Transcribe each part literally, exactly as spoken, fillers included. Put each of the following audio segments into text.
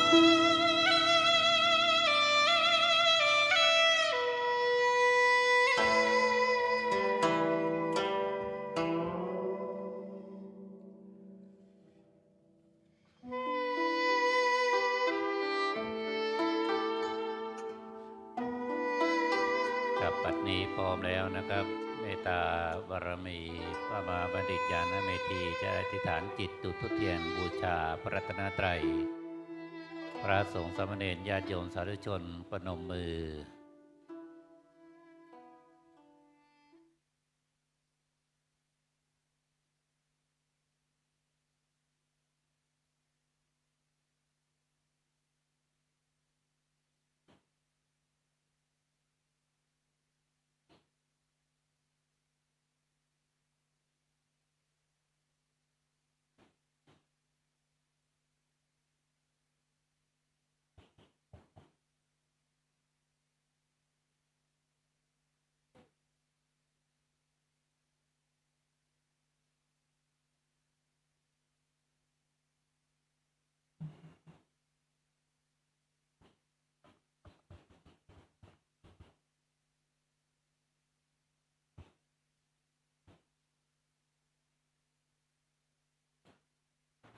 ครับ บัดนี้พร้อมแล้วนะครับ เมตตาบารมี พระมหาบัณฑิตญาณเมธี จะอธิษฐานจิตจุดธูปเทียนบูชาพระรัตนตรัย พระสงฆ์สามเณรญาติโยมสาธุชนประนมมือ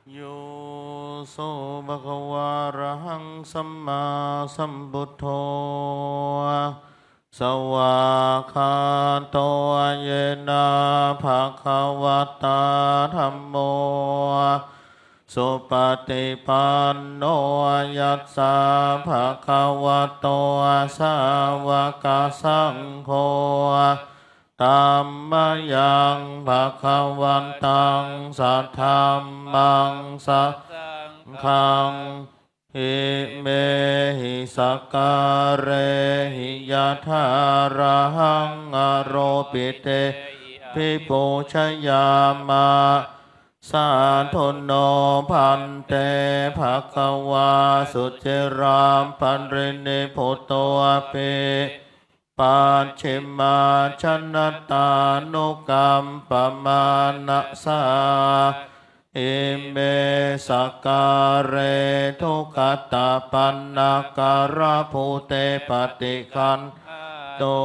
Yo so bhagavā arahaṃ sammāsambuddho, svākkhāto yena bhagavatā dhammo, supaṭipanno yassa bhagavato sāvakasaṅgho, tammayaṃ bhagavantaṃ sadhammaṃ sasaṅghaṃ, imehi sakkārehi yathārahaṃ āropitehi abhipūjayāma. Sādhu no bhante bhagavā suciraṃ parinibbutopi, pacchimājanatānukampamānasā, ime sakkāre duggatapaṇṇākārabhūte paṭiggaṇhātu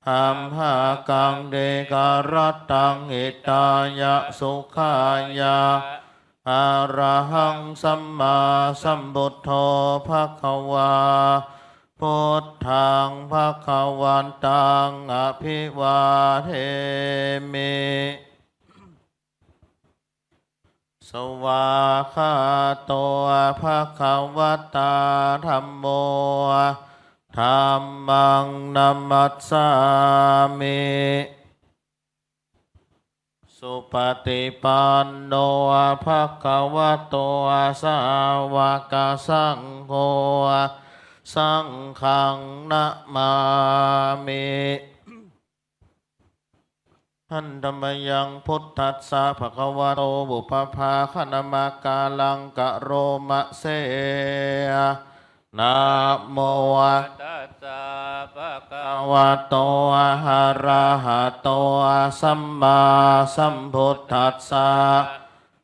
amhākaṃ dīgharattaṃ hitāya sukhāya. Arahaṃ sammāsambuddho bhagavā, buddhaṃ bhagavantaṃ abhivādemi. Svākkhāto bhagavatā dhammo, dhammaṃ namassāmi. Supaṭipanno bhagavato sāvakasaṅgho, saṅghaṃ namāmi. Handa mayaṃ buddhassa bhagavato pubbabhāganamakāraṃ karoma se. Namo tassa bhagavato arahato sammāsambuddhassa.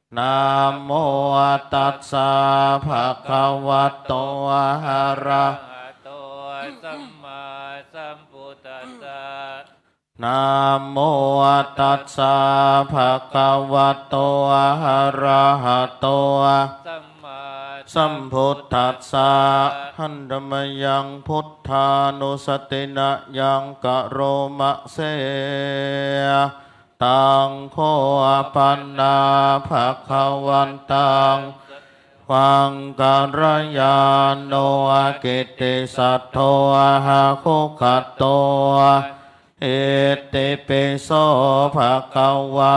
Namo tassa bhagavato arahato sammāsambuddhassa. Namo tassa bhagavato arahato sammāsambuddhassa. Handa mayaṃ buddhānussatinayaṃ karoma se. Taṃ kho pana bhagavantaṃ devaṃ kalyāṇo kittisaddo anuggāto. Itipi so bhagavā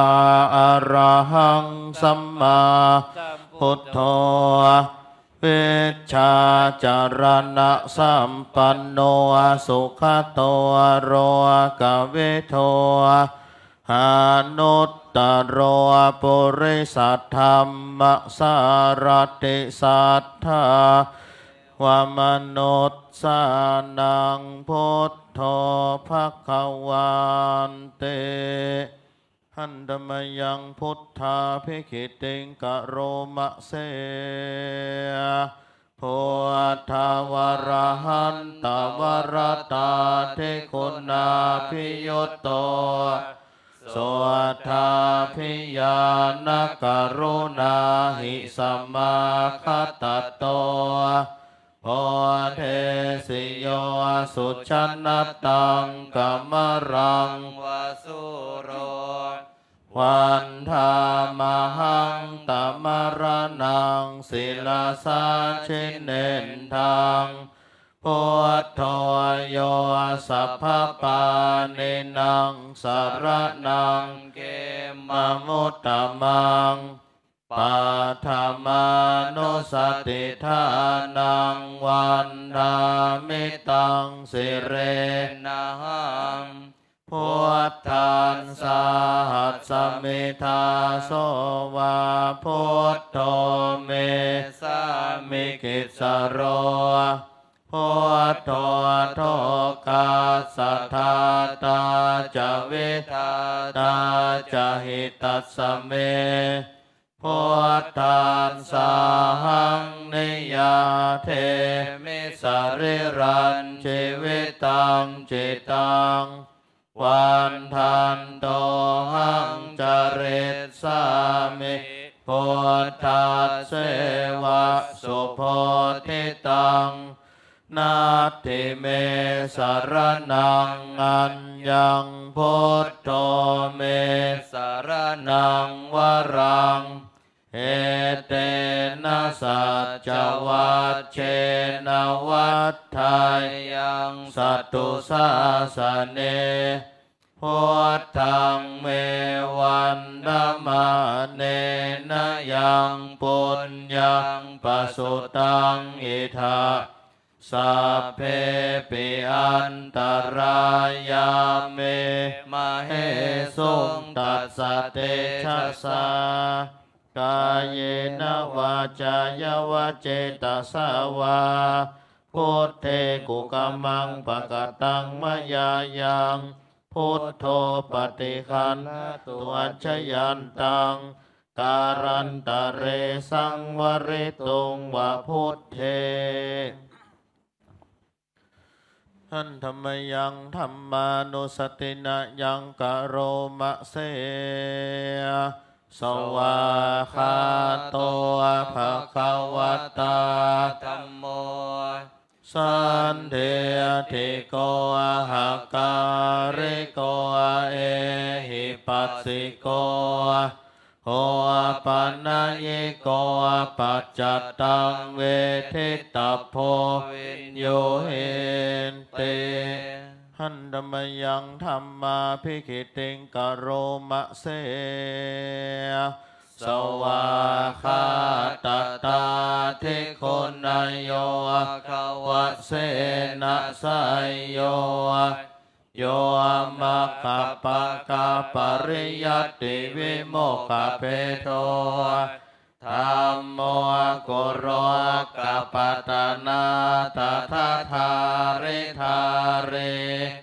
arahaṃ sammāsambuddho vijjācaraṇasampanno sugato lokavidū anuttaro purisadammasārathi satthā devamanussānaṃ buddho bhagavāti. Handa mayaṃ buddhābhigītiṃ karoma se. Buddhavarahantavarātādiguṇābhiyutto, suddhābhiñāṇakaruṇāhi samāgatatto, bodhesi yo sujanataṃ kamalaṃva sūro, vandāmahaṃ tamaraṇaṃ sirasā jinendaṃ. Buddho yo sabbapāṇīnaṃ saraṇaṃ khemamuttamaṃ, paṭhamānussatiṭṭhānaṃ vandāmi taṃ sirenahaṃ. Buddhassāhasmi dāso va, buddho me sāmikissaro, buddho tokassa dātā ca vidhātā ca hitassa me. Buddhassāhaṃ niyyādemi sarīrañjīvitañca cittaṃ, vandantohaṃ carissāmi buddhasseva subodhitaṃ. Natthi me saraṇaṃ aññaṃ, buddho me saraṇaṃ varaṃ, etena saccavajjena vaḍḍheyyaṃ satthu-sāsane. Buddhaṃ me vandamānena yaṃ puññaṃ pasutaṃ idha, sabbepi antarāyā me māhesuṃ tassa tejasā. Kāyena vācāya va cetasā vā, buddhe kukammaṃ pakataṃ mayā yaṃ, buddho paṭiggaṇhatu accayantaṃ, kālantare saṃvarituṃ va buddhe. Handa mayaṃ dhammānussatinayaṃ karoma se. Svākkhāto bhagavatā dhammo, sandiṭṭhiko akāliko ehipassiko, opanayiko paccattaṃ veditabbo viññūhīti. Handa mayaṃ dhammābhigītiṃ karoma se. Svākkhātatādiguṇayogavasena seyyo, yo maggapākapariyattivimokkhabhedo, dhammo kulokapatanā tadadhāridhārī,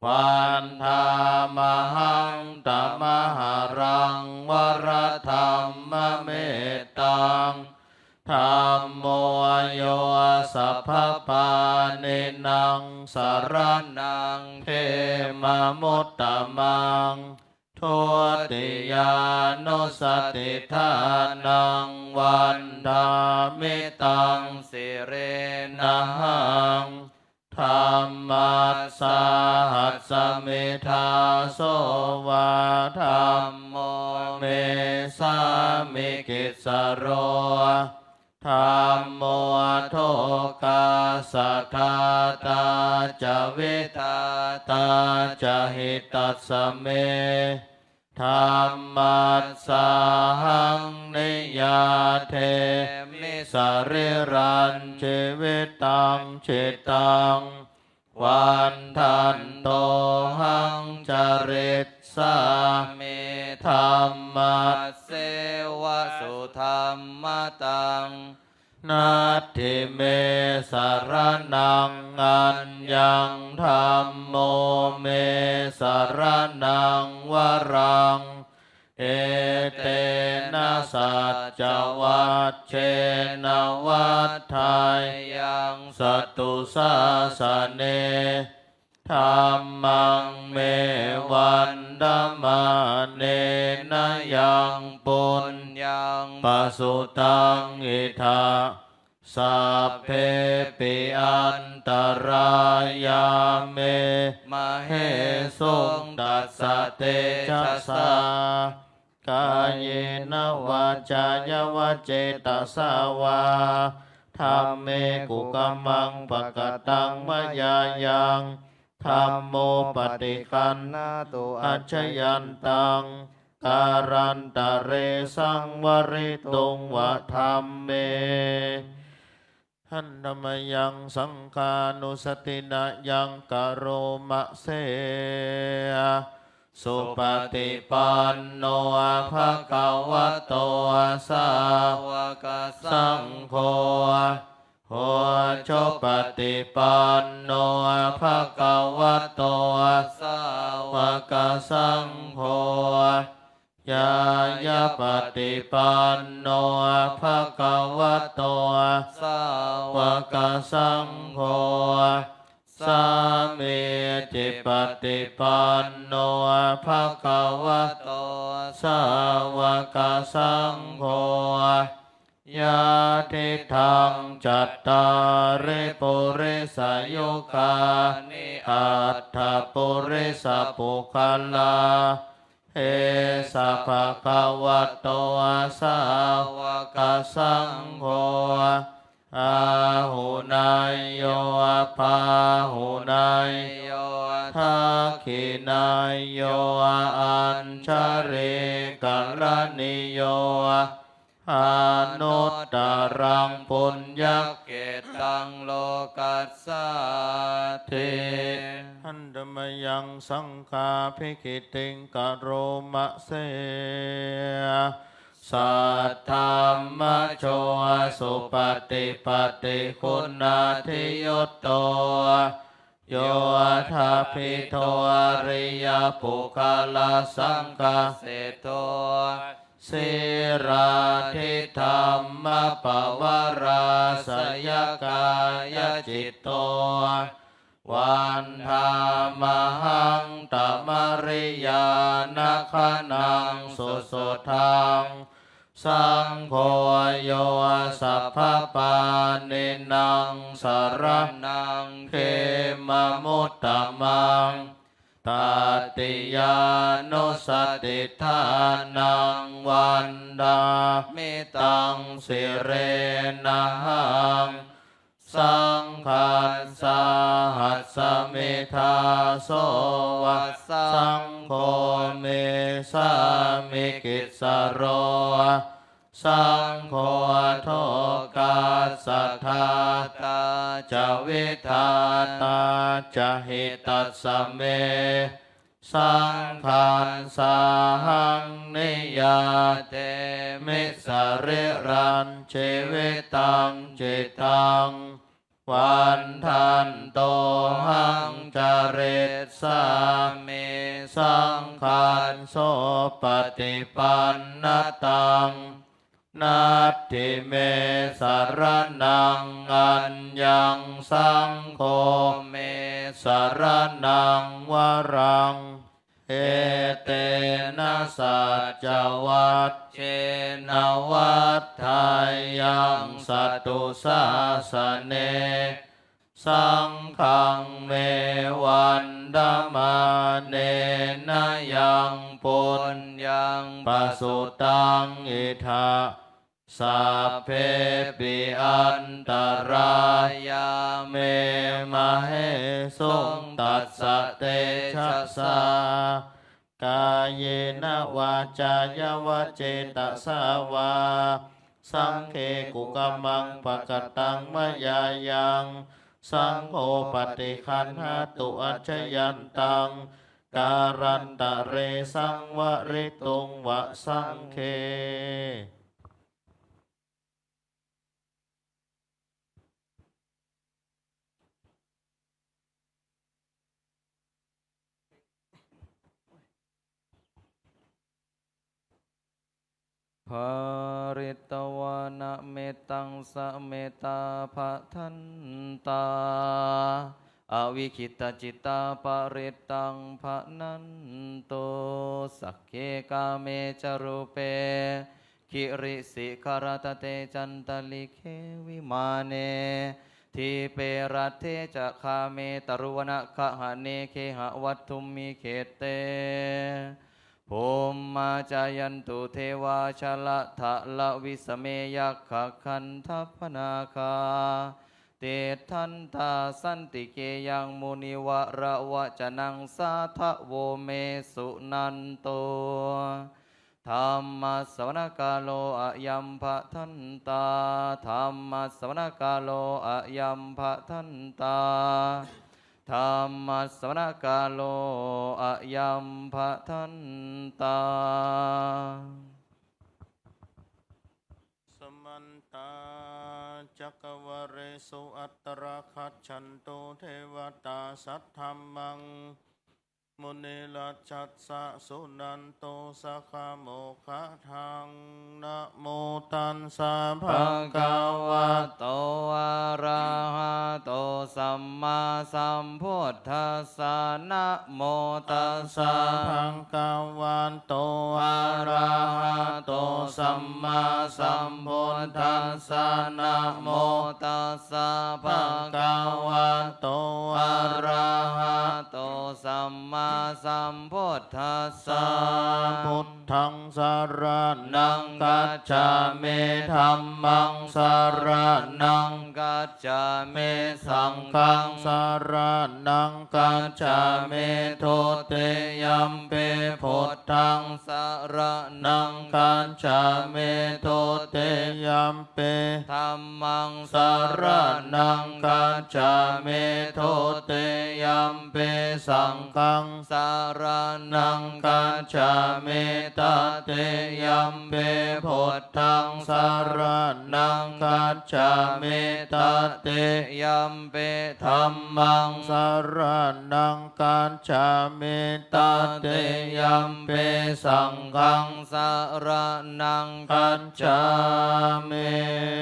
vandāmahaṃ tamaharaṃ varadhammamettaṃ. Dhammo yo sabbapāṇīnaṃ saraṇaṃ khemamuttamaṃ, dutiyānussatiṭṭhānaṃ vandāmi taṃ sirenahaṃ. Dhammassāhasmi dāso va, dhammo me sāmikissaro, dhammo tokassa dātā ca vidhātā ca hitassa me. Dhammassāhaṃ niyyādemi sarīrañjīvitañcittaṃ, vandantohaṃ carissāmi dhammasseva sudhammataṃ. Natthi me saraṇaṃ aññaṃ, dhammo me saraṇaṃ varaṃ, etena saccavajjena va Atthāyaṃ satthu sāsane, dhammaṃ me vandamānena yaṃ puññaṃ pasutaṃ idha, sabbepi antarāyā me māhesuṃ tassa tejasā. Kāyena vācāya va cetasā vā, dhamme kukammaṃ pakataṃ mayā yaṃ, dhammo paṭiggaṇhatu accayantaṃ, kālantare saṃvarituṃ va dhamme. Handa mayaṃ saṅghānussatinayaṃ karoma se. Supaṭipanno bhagavato sāvakasaṅgho, ujupaṭipanno bhagavato sāvakasaṅgho, ñāyapaṭipanno bhagavato sāvakasaṅgho, sāmīcipaṭipanno bhagavato sāvakasaṅgho, yadidaṃ cattāri purisayugāni aṭṭha purisapuggalā, esa bhagavato sāvakasaṅgho, āhuneyyo pāhuneyyo dakkhiṇeyyo añjalikaraṇīyo, anuttaraṃ puññakkhettaṃ lokassāti. Handa mayaṃ saṅghābhigītiṃ karoma se. Saddhammajo supaṭipattiguṇādiyutto, yoṭṭhabbidho ariyapuggalasaṅghaseṭṭho, sīlādidhammapavarāsayakāyacitto, vandāmahaṃ tamariyāna gaṇaṃ susuddhaṃ. Saṅgho yo sabbapāṇīnaṃ saraṇaṃ khemamuttamaṃ, tatiyānussatiṭṭhānaṃ vandāmi taṃ sirenahaṃ. Saṅghassāhasmi dāso va, saṅgho me sāmikissaro, saṅgho lokassa ḍātā ca vidhātā ca hitassa me. Saṅghassāhaṃ niyyādemi sarīrañjīvitañcidaṃ, vandantohaṃ carissāmi saṅghassopaṭipannataṃ. Natthi me saraṇaṃ aññaṃ, saṅgho me saraṇaṃ varaṃ, etena saccavajjena vaḍḍheyyaṃ satthu sāsane. Saṅghaṃ me vandamānena yaṃ puññaṃ pasutaṃ idha, sabbepi antarāyā me māhesuṃ tassa tejasā. Kāyena vācāya va cetasā vā, saṅghe kukammaṃ pakataṃ mayā yaṃ, saṅgho paṭiggaṇhatu accayantaṃ, kālantare saṃvarituṃ va saṅghe. Pharitvāna mettaṃ samettā bhadantā, avikkhittacittā parittaṃ bhaṇantu. Sagge kāme ca rūpe girisikharataṭe cantalikkhe vimāne, dīpe raṭṭhe ca gāme taruvanagahane gehavatthumhi khette, bhummā cāyantu devā jalathalavisame yakkhagandhabbanāgā, tiṭṭhantā santike yaṃ munivaravacanaṃ sādhavo me suṇantu. Dhammassavanakālo ayambhadantā. Dhammassavanakālo ayambhadantā. Dhammassavanakālo ayambhadantā. Samantā cakkavāḷesu atrāgacchantu devatā, saddhammaṃ munirājassa suṇantu saggamokkhadaṃ. Namo tassa bhagavato arahato sammāsambuddhassa. Namo tassa bhagavato arahato sammāsambuddhassa. Namo tassa bhagavato arahato sammāsambuddhassa. Buddhaṃ saraṇaṃ gacchāmi. Dhammaṃ saraṇaṃ gacchāmi. Saṅghaṃ saraṇaṃ gacchāmi. Dutiyampi buddhaṃ saraṇaṃ gacchāmi. Dutiyampi dhammaṃ saraṇaṃ gacchāmi. Dutiyampi saṅghaṃ saraṇaṃ gacchāmi. Tatiyampi buddhaṃ saraṇaṃ gacchāmi. Tatiyampi dhammaṃ saraṇaṃ gacchāmi. Tatiyampi saṅghaṃ saraṇaṃ gacchāmi.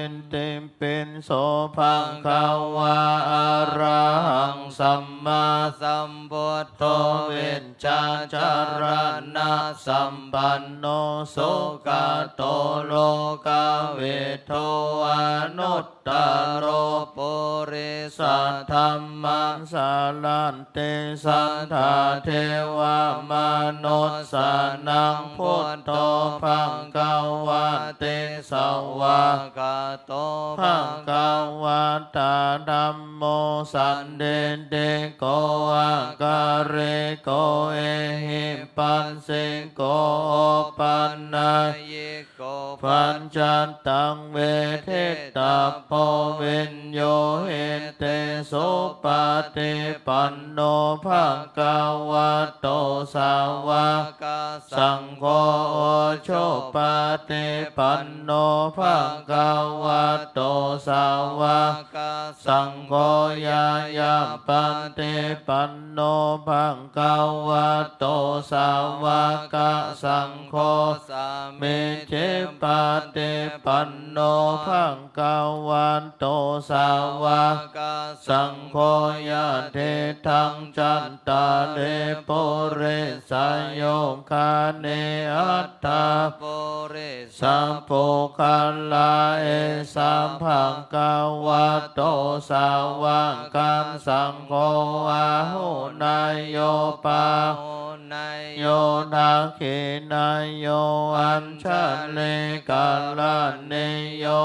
Itipi so bhagavā arahaṃ sammāsambuddho vijjācaraṇasampanno sugato lokavidū anuttaro purisadammasārathi satthā devamanussānaṃ buddho bhagavāti. Svākkhāto bhagavatā dhammo sandiṭṭhiko akāliko ehipassiko opanayiko paccattaṃ veditabbo viññūhīti. Supaṭipanno bhagavato sāvakasaṅgho, ujupaṭipanno bhagavato sāvakasaṅgho, ñāyapaṭipanno bhagavato sāvakasaṅgho, sāmīcipaṭipanno bhagavato sāvakasaṅgho, yadidaṃ cattāri purisayugāni aṭṭha purisapuggalā, esa bhagavato sāvakasaṅgho, āhuneyyo pāhuneyyo dakkhiṇeyyo añjalikaraṇīyo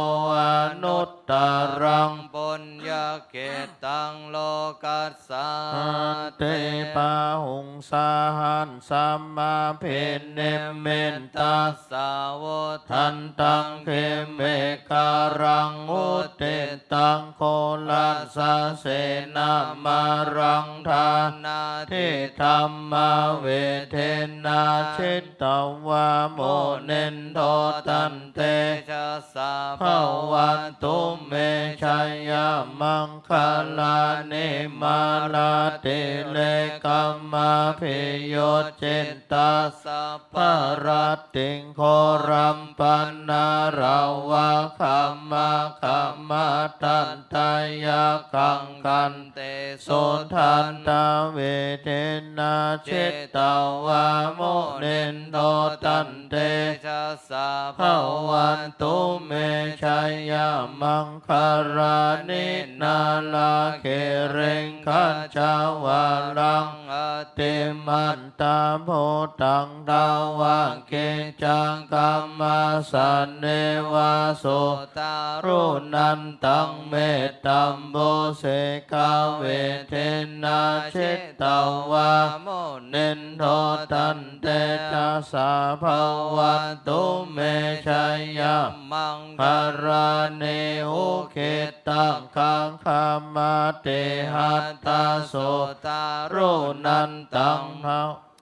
anuttaraṃ puññakkhettaṃ lokassāti. Bāhuṃ sahassamabhinimmitasāvudhantaṃ, girimekhalaṃ uditaṃ ghorasasenamāraṃ, dānādidhammavi Etena jitavā munindo tantejasā bhavatu me jayamaṅgalāni. Mārātirekamabhiyujjhitasabbarattiṃ ghorampanāḷavakamakkhamathaddhayakkhaṃ khantīsudantavidhinā jitavā munindo tantejasā bhavatu me jayamaṅgalāni. Nāḷāgiriṃ gajavaraṃ atimattabhūtaṃ dāvaggicakkamasanīva sudāruṇantaṃ mettambusekavidhinā jitavā munindo tantejasā bhavatu me jayamaṅgalāni. Ukkhittakhaggamatihatthasudāruṇantaṃ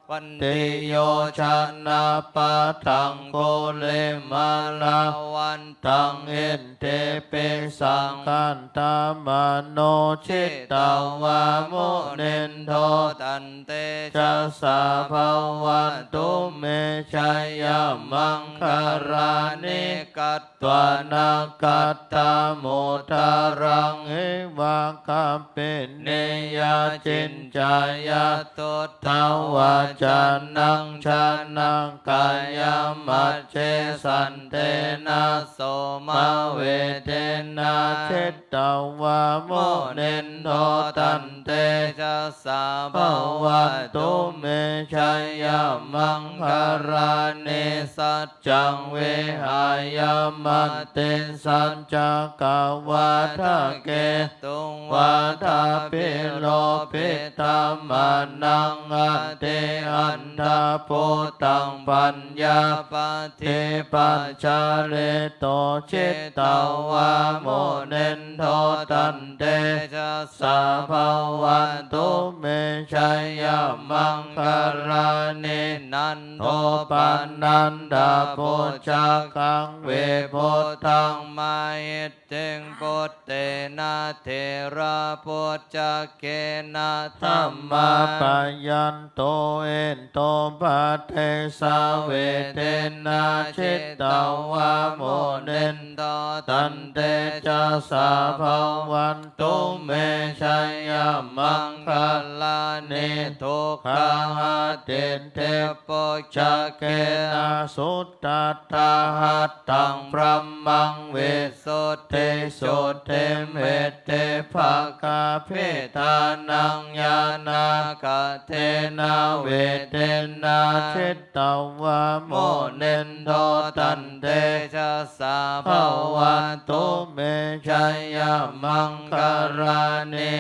dhāvantiyojanapathaṅgulimālavantaṃ iddhībhisaṅkhatamano jitavā munindo tantejasā bhavatu me jayamaṅgalāni. Katvāna kaṭṭhamudaraṃ iva gabbhinīyā ciñcāya duṭṭhavacanaṃ janakāyamajjhe santena somavidhinā jitavā munindo tantejasā bhavatu me jayamaṅgalāni. Saccaṃ vihāya matisaccakavādaketuṃ vādābhiropitamanaṃ atiandhabhūtaṃ paññāpadīpajalito jitavā munindo tantejasā bhavatu me jayamaṅgalāni. Nandopanandabhujagaṃ vibudhaṃ mahiddhiṃ puttena therabhujagena damāpayanto iddhūpadesavidhinā jitavā munindo tantejasā bhavan tu me jayamaṅgalāni. Duggāhadiṭṭhibhujagena sudaṭṭhahatthaṃ brahmaṃ visuddhijutimiddhi bakābhidhānaṃ ñāṇāgadena vidhinā jitavā munindo tantejasā bhavatu me jayamaṅgalāni.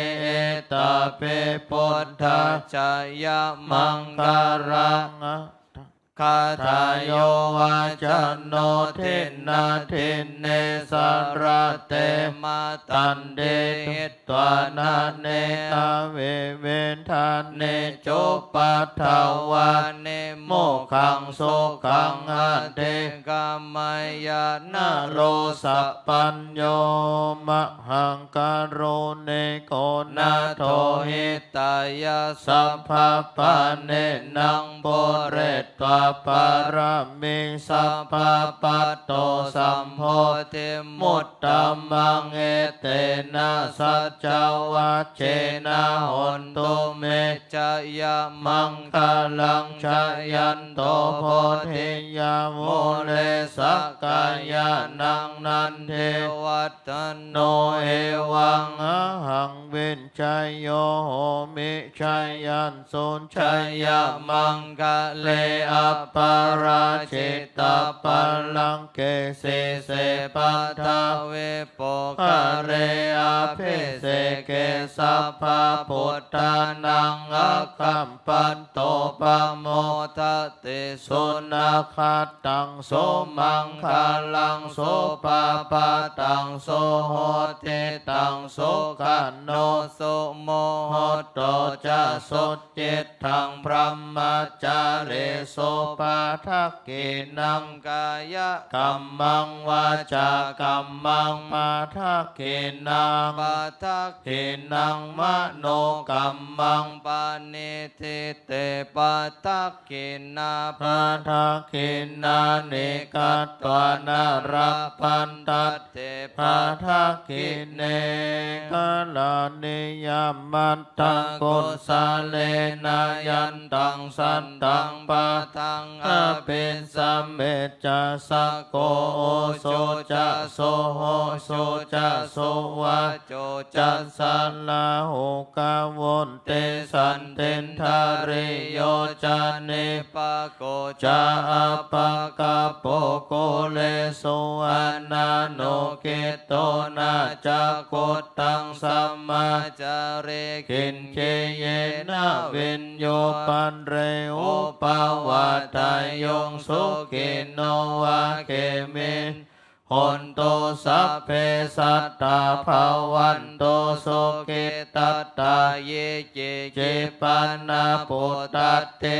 Etāpi buddhajayamaṅgalagāthā yo vācano dinadine sarate matandī hitvānanekavividhāni cupaddavāni mokkhaṃ sukhaṃ adhigameyya naro sapañño. Mahākāruṇiko nātho hitāya sabbapāṇinaṃ pūretvā pāramī sabbā patto sambodhimuttamaṃ. Etena saccavajjena hontu me jayamaṅgalaṃ. Jayanto bodhiyā mūle sakyānaṃ nandivaḍ ḍhano evaṃ ahaṃ vijjāyo homi jayassu jayamaṅgale. aparājitapallaṅke sīse paṭhavipokkhare abhiseke sabbabuddhānaṃ aggappatto pamodati. Sunakkhattaṃ sumaṅgalaṃ supabhātaṃ suhuṭṭhitaṃ sukhaṇo sumuhutto ca suci ttaṃ brahmacārisu padakkhiṇaṃ kāyakammaṃ vācākammaṃ padakkhiṇaṃ padakkhiṇaṃ manokammaṃ paṇidhī te padakkhiṇā padakkhiṇāni katvāna labhantatthe padakkhiṇe. Karaṇīyamatthakusalena yantaṃ santaṃ padaṃ abhisamecca sakko ujū ca suhujū ca suvaco cassa rāhugā vutti santindriyo ca nipako ca appagabbho kulesu ananugiddho na ca khuddaṃ samācare kiñci yena viññū pare upavadeyyuṃ. Sukhino vā khemino hontu sabbe sattā bhavantu sukhitattā. Ye keci pāṇabhūtatthi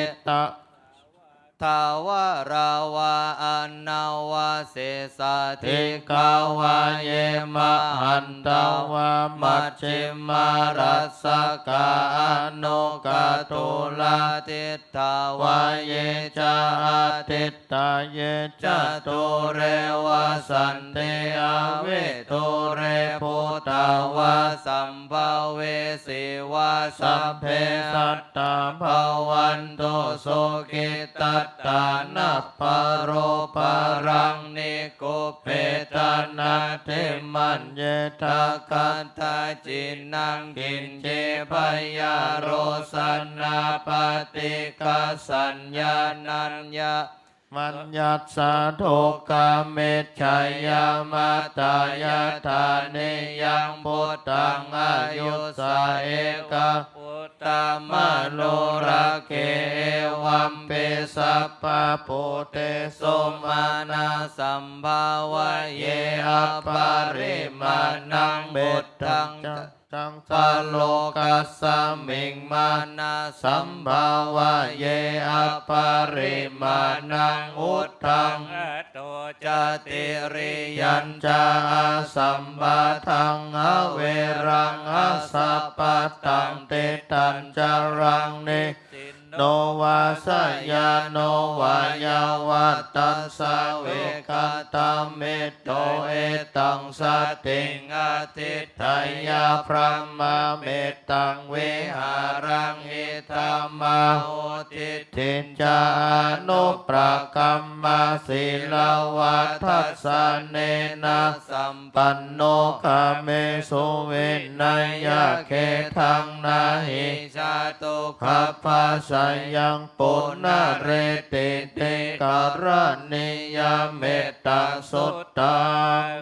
thāvarā vā anavasesā dīghā vā ye mahantā vā majjhimā rassakā aṇukathūlā diṭṭhā vā ye ca adiṭṭhā ye ca dūre vasanti avidūre bhūtā vā sambhavesī vā sabbe sattā bhavantu sukhitattā. Na paro paraṃ nikubbetha nātimaññetha katthaci naṃ kiñci byārosanā paṭighasaññā nāññamaññassa dukkhamiccheyya. Mātā yathā niyaṃ puttaṃ āyusā ekaputtamanurakkhe evampi sabbabhūtesu mānasambhāvaye aparimāṇaṃ uddhaṃ ca saṃsalokasmiṃ mānasambhāvaye aparimāṇaṃ uddhaṃ adho ca tiriyañca asambādhaṃ averaṃ asapattaṃ. Tiṭṭhañcaraṃ nisinno vā sayāno vā yāvatassa vigatamiddho etaṃ satiṃ adhiṭṭheyya brahmametaṃ vihāraṃ idhamāhu. Diṭṭhiñca anupagamma sīlavā dassanena sampanno kāmesu vineyya gedhaṃ na hi jātu gabbhaseyyaṃ punaretīti. Karaṇīyam ettasuttaṃ.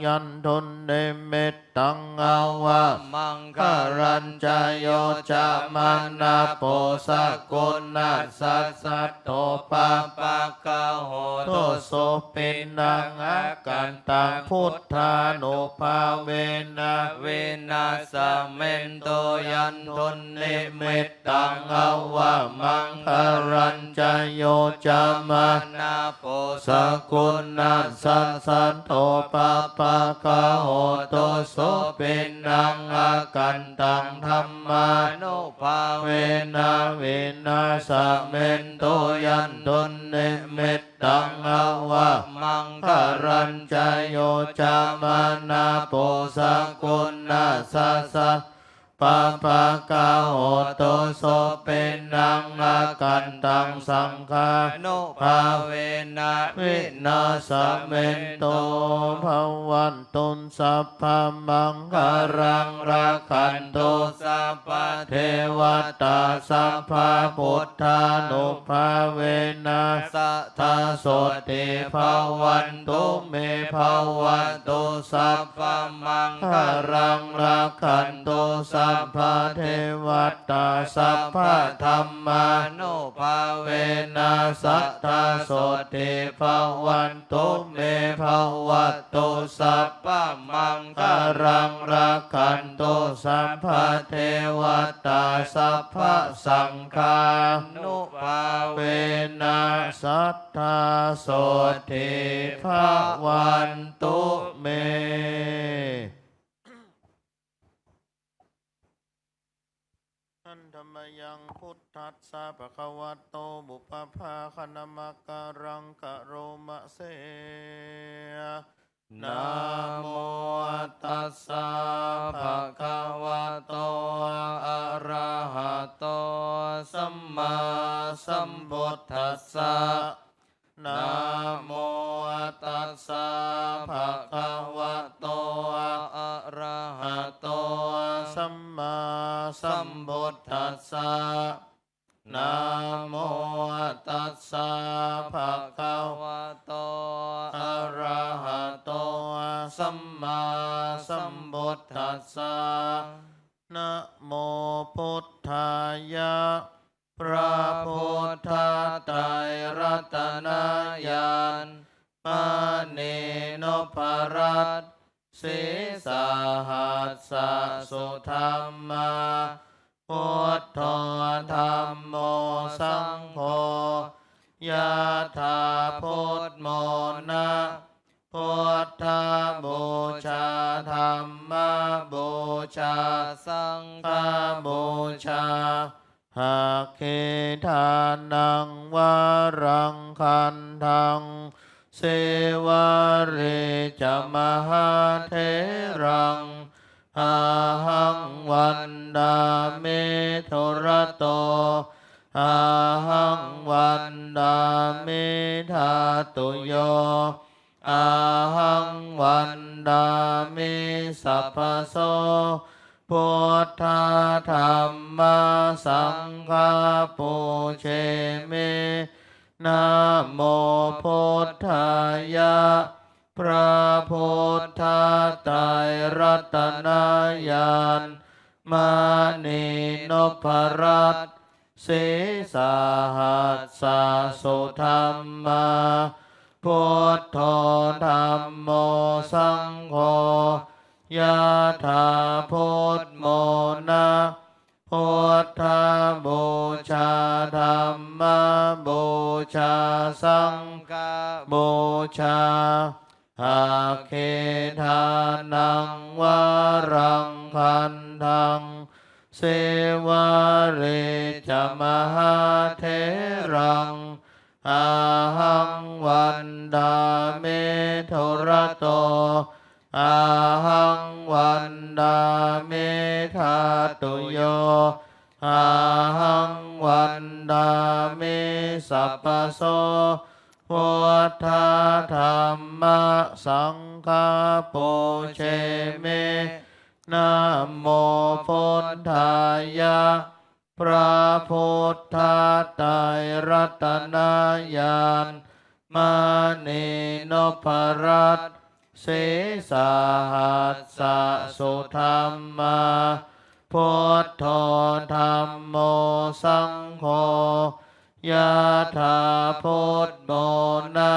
Yandunnimit taṃ avamaṅgalañca yo cāmanāpo sakuṇassa saddo pāpaggaho dussupinaṃ akantaṃ buddhānubhāvena vināsamentu. Yandunnimit taṃ avamaṅgalañca yo cāmanāpo sakuṇassa saddo pāpaggaho dussupinaṃ akantaṃ dhammānubhāvena vināsamentu. Yandunnimittaṃ avamaṅgalañca yo cāmanāpo sakuṇassa saddo pāpaggaho doso, penaṃ akkantaṃ saṅghānubhāvena vināsamentu. Bhavatu sabbamaṅgalaṃ, rakkhantu sabbadevatā, sabbabuddhānubhāvena sadā sotthī bhavantu me. Bhavatu sabbamaṅgalaṃ, rakkhantu sabbadevatā, sabbadhammānubhāvena sadā sotthī bhavantu me. Bhavatu sabbamaṅgalaṃ, rakkhantu sabbadevatā, sabbasaṅghānubhāvena sadā sotthī bhavantu me. Handa mayaṃ buddhassa bhagavato pubbabhāganamakāraṃ karoma se. Namo tassa bhagavato arahato sammāsambuddhassa. Namo tassa bhagavato arahato sammāsambuddhassa. Namo tassa bhagavato arahato sammāsambuddhassa. Namo buddhāya. พระพุทธไตรรัตนญาณ มณีนพรัตน์ sīsahassa-sudhammā, buddho dhammo saṅgho, yathābudmona, buddhapūjā, dhammapūjā, saṅghapūjā, dakkhiṇānaṃ varaṃ gandhaṃ, sīvalī ca mahātheraṃ, ahaṃ vandāmi dūrato, ahaṃ vandāmi dhātuyo, ahaṃ vandāmi sabbaso, buddha dhamma saṅgha pūjemi. Namo buddhāya. พระพุทธไตรรัตนญาณ มณีนพรัตน์ sīsahassa-sudhammā, buddho dhammo saṅgho, yathābudmona, buddhapūjā, dhammapūjā, saṅghapūjā, dakkhiṇānaṃ varaṃ gandhaṃ, sīvalī ca mahātheraṃ, ahaṃ vandāmi dūrato, ahaṃ vandāmi dhātuyo, ahaṃ vandāmi sabbaso, buddha dhamma saṅgha pūjemi. Namo buddhāya. พระพุทธไตรรัตนญาณ มณีนพรัตน์ sīsahassa-sudhammā, buddho dhammo saṅgho, yathābudmona,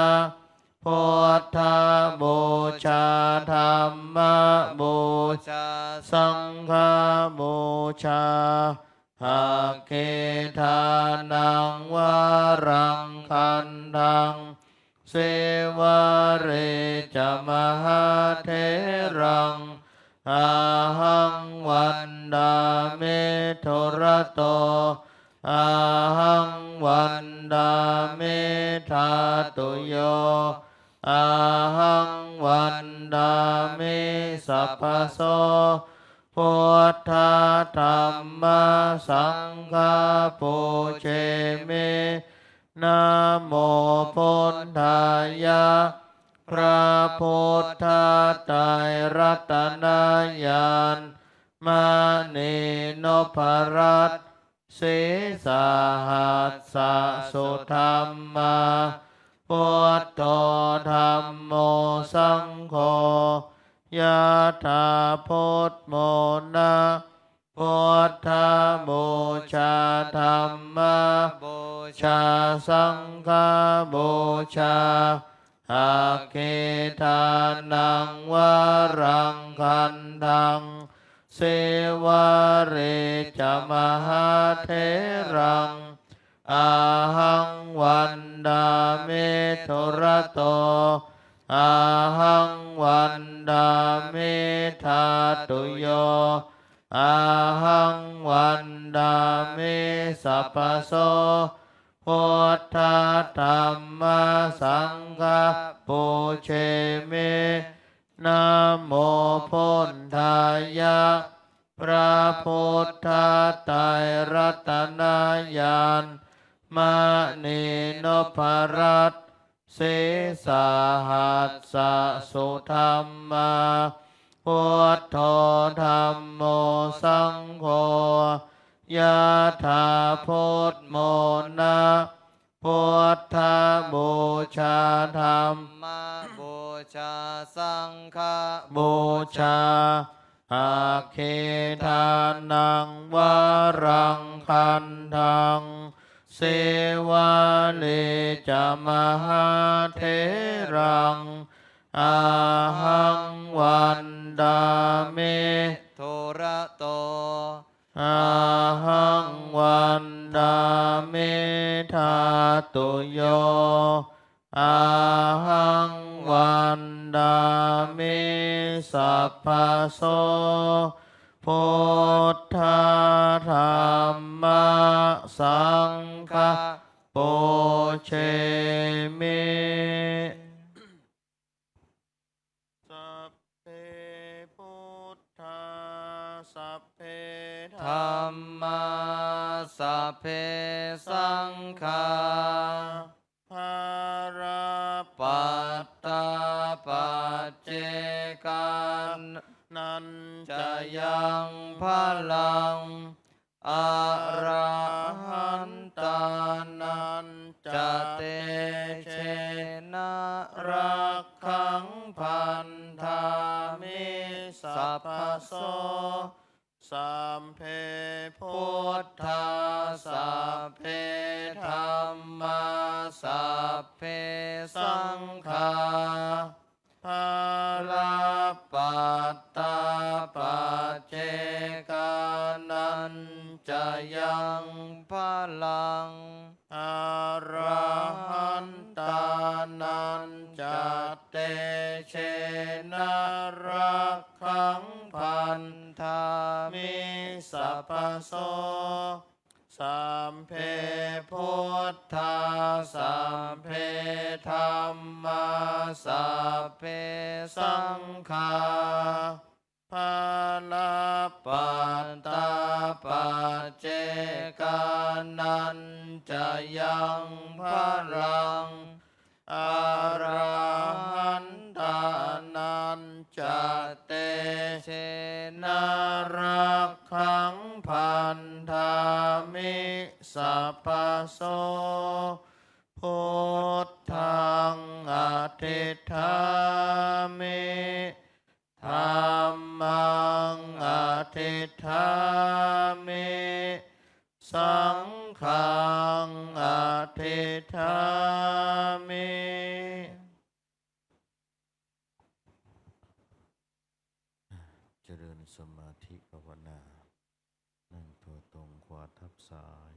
buddhapūjā, dhammapūjā, saṅghapūjā, dakkhiṇānaṃ varaṃ gandhaṃ, sīvalī ca mahātheraṃ, ahaṃ vandāmi dūrato, ahaṃ vandāmi dhātuyo, ahaṃ vandāmi sabbaso, Buddha dhamma saṅgha pūjemi. Namo buddhāya. พระพุทธไตรรัตนญาณ มณีนพรัตน์ sīsahassa sudhammā. Buddho dhammo saṅgho, yathā buddhamona. Buddhapūjā dhammapūjā saṅghapūjā, aggi ṭhānaṃ varaṃ gandhaṃ, sīvalī ca mahātheraṃ, ahaṃ vandāmi dūrato, ahaṃ vandāmi dhātuyo, ahaṃ vandāmi sabbaso. Buddha dhamma saṅgha pūjemi. Namo buddhāya. พระพุทธไตรรัตนญาณ มณีนพรัตน์ sīsahassa sudhammā. Buddho dhammo saṅgho, yathā buddhamona. Buddhapūjā dhammapūjā saṅghapūjā, aggi ṭhānaṃ varaṃ gandhaṃ, sīvalī ca mahātheraṃ, ahaṃ vandāmi dūrato, ahaṃ vandāmi dhātuyo, ahaṃ vandāmi sabbaso. Buddha dhamma saṅgha pūjemi. Sabbe buddhā, sabbe dhammā, sabbe saṅghā, balappattā paccekānañca yaṃ balaṃ, arahantānañca tejena rakkhaṃ bandhāmi sabbaso. Sabbe buddhā, sabbe dhammā, sabbe saṅghā, balappattā paccekānañca yaṃ balaṃ, arahantānañca tejena rakkhaṃ bandhāmi sabbaso. Sabbe buddhā, sabbe dhammā, sabbe saṅghā, balappattā paccekānañca yaṃ balaṃ, arahantānañca tejena rakkhaṃ bandhāmi sabbaso. Buddhaṃ adhiṭṭhāmi, dhammaṃ adhiṭṭhāmi, saṅghaṃ adhiṭṭhāmi. เจริญสมาธิภาวนา นั่งตัวตรง ขวาทับซ้าย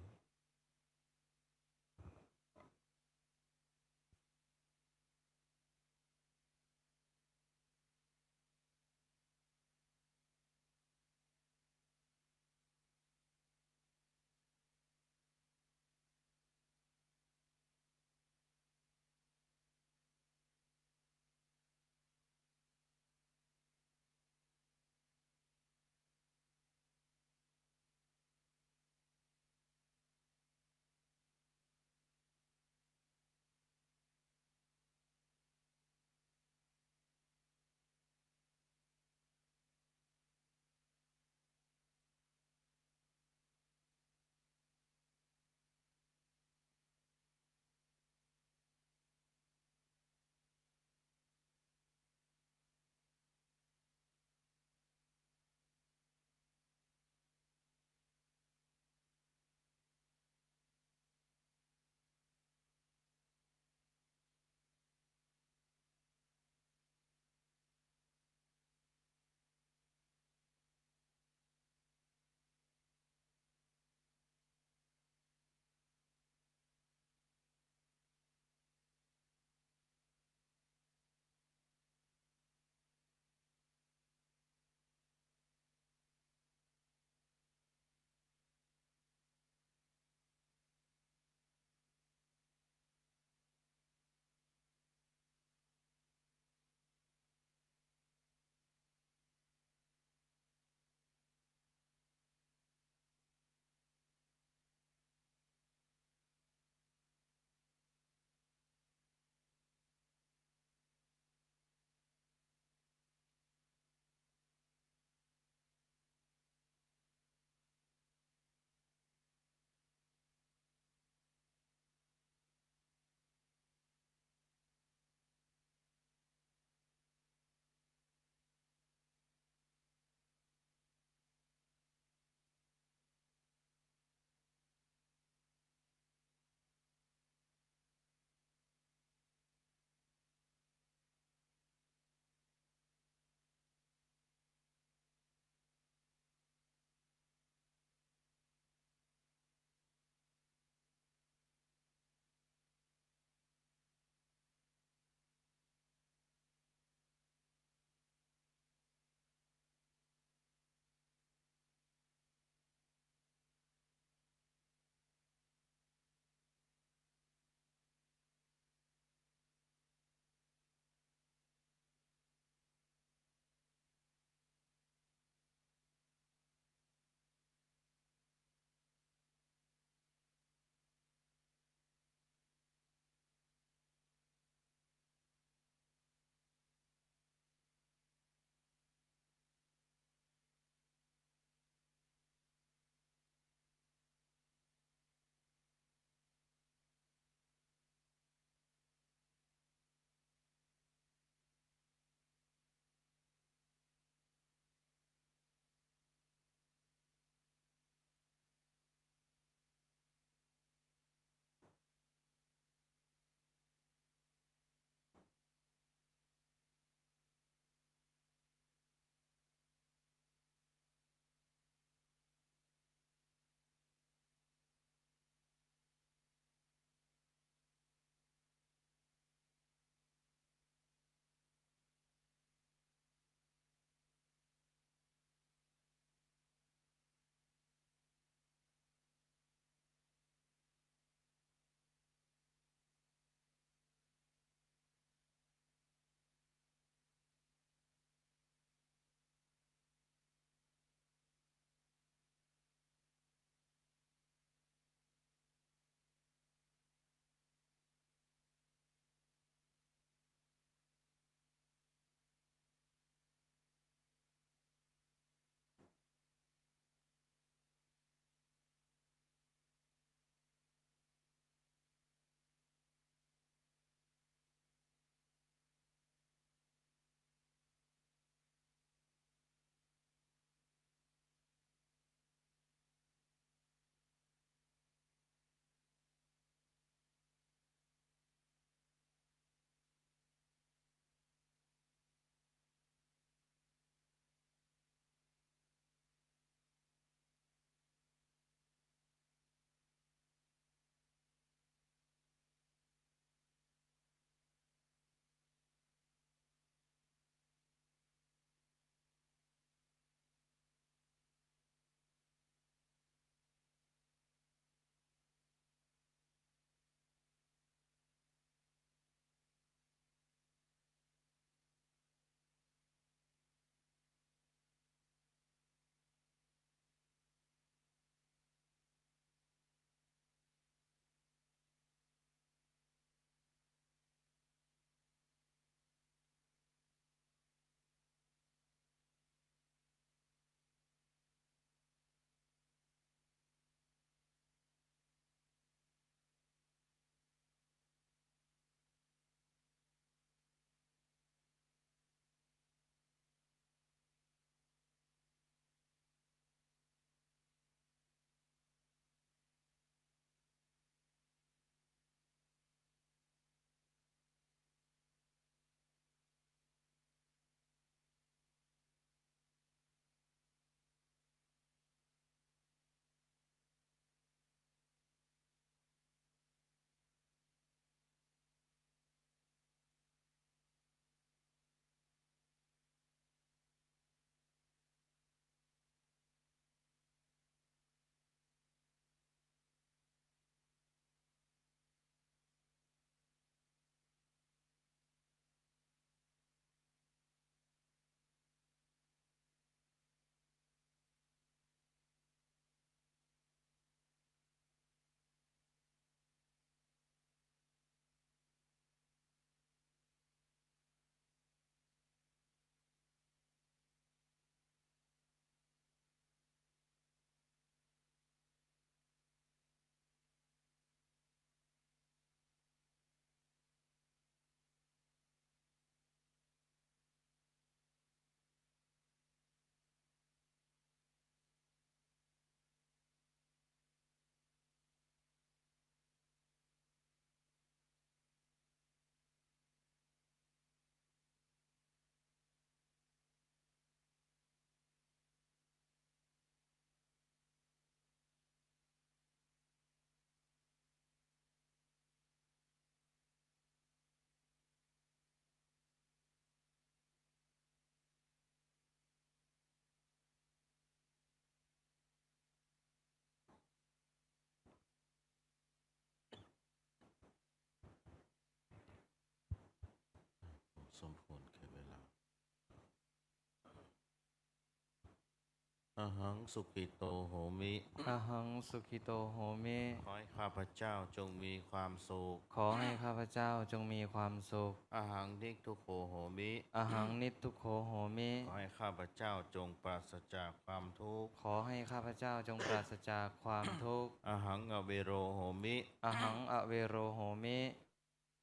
Ahaṃ sukhito homi. Ahaṃ sukhito homi. ขอให้ข้าพเจ้าจงมีความสุข ขอให้ข้าพเจ้าจงมีความสุข Ahaṃ niddukkho homi. Ahaṃ niddukkho homi. ขอให้ข้าพเจ้าจงปราศจากความทุกข์ ขอให้ข้าพเจ้าจงปราศจากความทุกข์ Ahaṃ avero homi. Ahaṃ avero homi.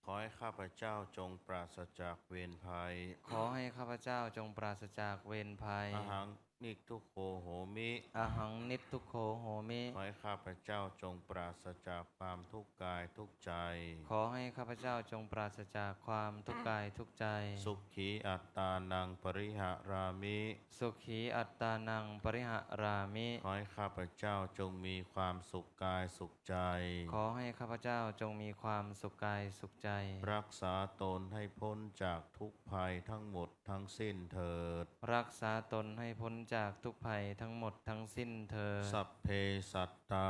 ขอให้ข้าพเจ้าจงปราศจากเวรภัย ขอให้ข้าพเจ้าจงปราศจากเวรภัย Ahaṃ niddukkho homi. Ahaṃ niddukkho homi. ขอให้ข้าพเจ้าจงปราศจากความทุกข์กายทุกข์ใจ ขอให้ข้าพเจ้าจงปราศจากความทุกข์กายทุกข์ใจ Sukhī attānaṃ pariharāmi. Sukhī attānaṃ pariharāmi. ขอให้ข้าพเจ้าจงมีความสุขกายสุขใจ ขอให้ข้าพเจ้าจงมีความสุขกายสุขใจ รักษาตนให้พ้นจากทุกข์ภัยทั้งหมดทั้งสิ้นเถิด รักษาตนให้พ้นจากทุกข์ภัยทั้งหมดทั้งสิ้นเถิด Sabbe sattā.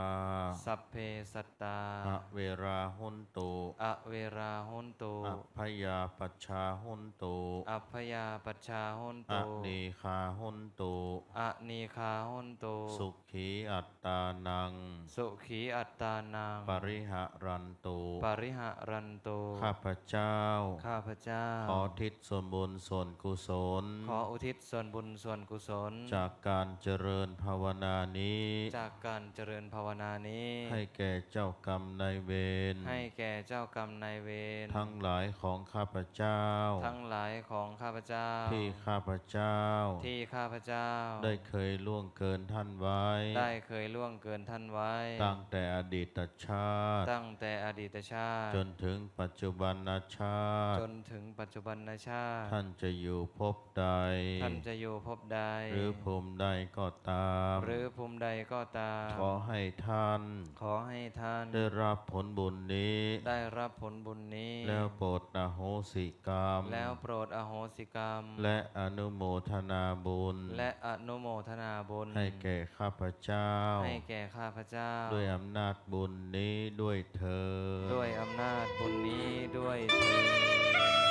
Sabbe sattā. Averā hontu. Averā hontu. Abyāpajjhā hontu. Abyāpajjhā hontu. Anīghā hontu. Anīghā hontu. Sukhī attānaṃ. Sukhī attānaṃ. Pariharantu. Pariharantu. ข้าพเจ้า ข้าพเจ้า ขออุทิศส่วนบุญส่วนกุศล ขออุทิศส่วนบุญส่วนกุศล จากการเจริญภาวนานี้ จากการเจริญภาวนานี้ ให้แก่เจ้ากรรมนายเวร ให้แก่เจ้ากรรมนายเวร ทั้งหลายของข้าพเจ้า ทั้งหลายของข้าพเจ้า ที่ข้าพเจ้า ที่ข้าพเจ้า ได้เคยล่วงเกินท่านไว้ ได้เคยล่วงเกินท่านไว้ ตั้งแต่อดีตชาติ ตั้งแต่อดีตชาติ จนถึงปัจจุบันชาติ จนถึงปัจจุบันชาติ ท่านจะอยู่ภพใด ท่านจะอยู่ภพใด หรือภูมิใดก็ตาม หรือภูมิใดก็ตาม ขอให้ท่าน ขอให้ท่าน ได้รับผลบุญนี้ ได้รับผลบุญนี้ แล้วโปรดอโหสิกรรม แล้วโปรดอโหสิกรรม และอนุโมทนาบุญ และอนุโมทนาบุญ ให้แก่ข้าพเจ้า ให้แก่ข้าพเจ้า ด้วยอำนาจบุญนี้ด้วยเทอญ ด้วยอำนาจบุญนี้ด้วยเทอญ